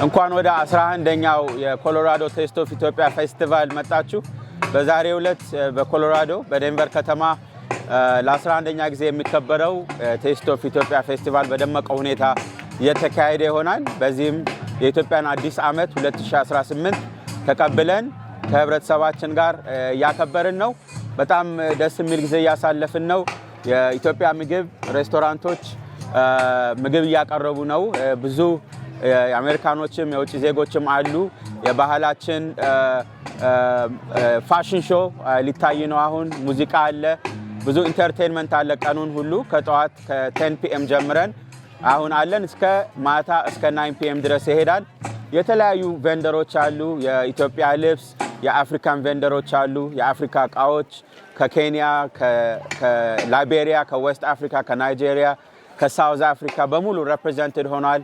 እንኳን ወደ 11ኛው የኮሎራዶ Taste of Ethiopia ፌስቲቫል መጣችሁ። በዛሬው ዕለት በኮሎራዶ በዴንቨር ከተማ ለ11ኛ ጊዜ የሚከበረው Taste of Ethiopia ፌስቲቫል በደመቀ ሁኔታ እየተካሄደ ይሆናል። በዚህም የኢትዮጵያን አዲስ ዓመት 2018 ተቀብለን ከህብረተሰባችን ጋር እያከበርን ነው። በጣም ደስ የሚል ጊዜ እያሳለፍን ነው። የኢትዮጵያ ምግብ ሬስቶራንቶች ምግብ እያቀረቡ ነው። ብዙ የአሜሪካኖችም የውጭ ዜጎችም አሉ። የባህላችን fashion show ሊታይ ነው። አሁን ሙዚቃ አለ፣ ብዙ entertainment አለ። ቀኑን ሁሉ ከጠዋት ከ 10 PM ጀምረን አሁን አለን እስከ ማታ እስከ 9 PM ድረስ ይሄዳል። የተለያዩ vendor ኦች አሉ። የኢትዮጵያ ልብስ፣ የ African vendor ኦች አሉ። የአፍሪካ እቃዎች ከኬንያ፣ ከላይቤሪያ፣ ከ West Africa፣ ከናይጄሪያ፣ ከ South Africa በሙሉ represented ሆኗል።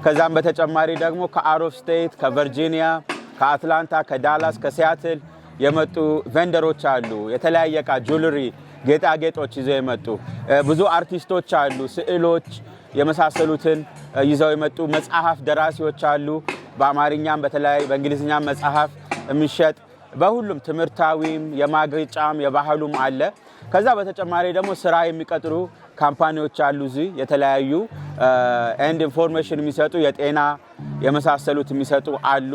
ከዛም በተጨማሪ ደግሞ ከ out of state፣ ከቨርጂኒያ፣ ከአትላንታ፣ ከዳላስ፣ ከሲያትል የመጡ vendor ኦች አሉ። የተለያየ እቃ፣ jewelry፣ ጌጣጌጦች ይዘው የመጡ ብዙ አርቲስቶች አሉ። ስዕሎች የመሳሰሉትን ይዘው የመጡ መጽሐፍ ደራሲዎች አሉ። በአማርኛም በተለያዩ በእንግሊዝኛም መጽሐፍ የሚሸጥ፣ በሁሉም ትምህርታዊም የማጌጫም የባህሉም አለ። ከዛ በተጨማሪ ደግሞ ስራ የሚቀጥሩ company ዎች አሉ እዚህ፣ የተለያዩ and information የሚሰጡ፣ የጤና የመሳሰሉት የሚሰጡ አሉ።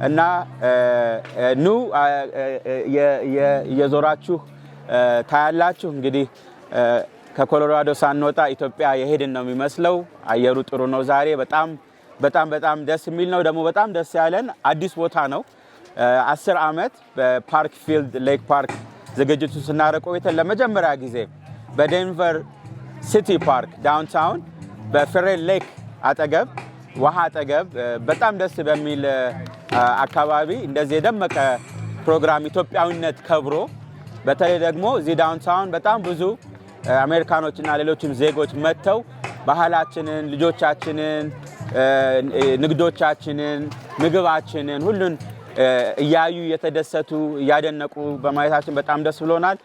እና ኑ፣ እየዞራችሁ ታያላችሁ። እንግዲህ ከኮሎራዶ ሳንወጣ ኢትዮጵያ የሄድን ነው የሚመስለው። አየሩ ጥሩ ነው ዛሬ። በጣም በጣም በጣም ደስ የሚል ነው። ደግሞ በጣም ደስ ያለን አዲስ ቦታ ነው። 10 ዓመት በ Parkfield Lake Park ዝግጅቱ ስናደርግ ቆይተን ለመጀመሪያ ጊዜ በዴንቨር City Park downtown በ Ferrell Lake አጠገብ፣ ውሃ አጠገብ፣ በጣም ደስ በሚል አካባቢ እንደዚህ የደመቀ ፕሮግራም፣ ኢትዮጵያዊነት ከብሮ፣ በተለይ ደግሞ እዚህ downtown በጣም ብዙ አሜሪካኖች እና ሌሎችም ዜጎች መጥተው ባህላችንን፣ ልጆቻችንን፣ ንግዶቻችንን፣ ምግባችንን ሁሉን እያዩ፣ እየተደሰቱ፣ እያደነቁ በማየታችን በጣም ደስ ብሎናል።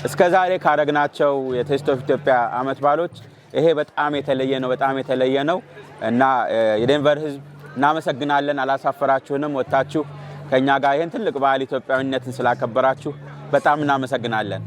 እስከ ዛሬ ካረግናቸው የ Taste of Ethiopia አመት በዓሎች ይሄ በጣም የተለየ ነው፣ በጣም የተለየ ነው። እና የዴንቨር ሕዝብ እናመሰግናለን። አላሳፈራችሁንም። ወጥታችሁ ከእኛ ጋር ይህን ትልቅ በዓል ኢትዮጵያዊነትን ስላከበራችሁ በጣም እናመሰግናለን።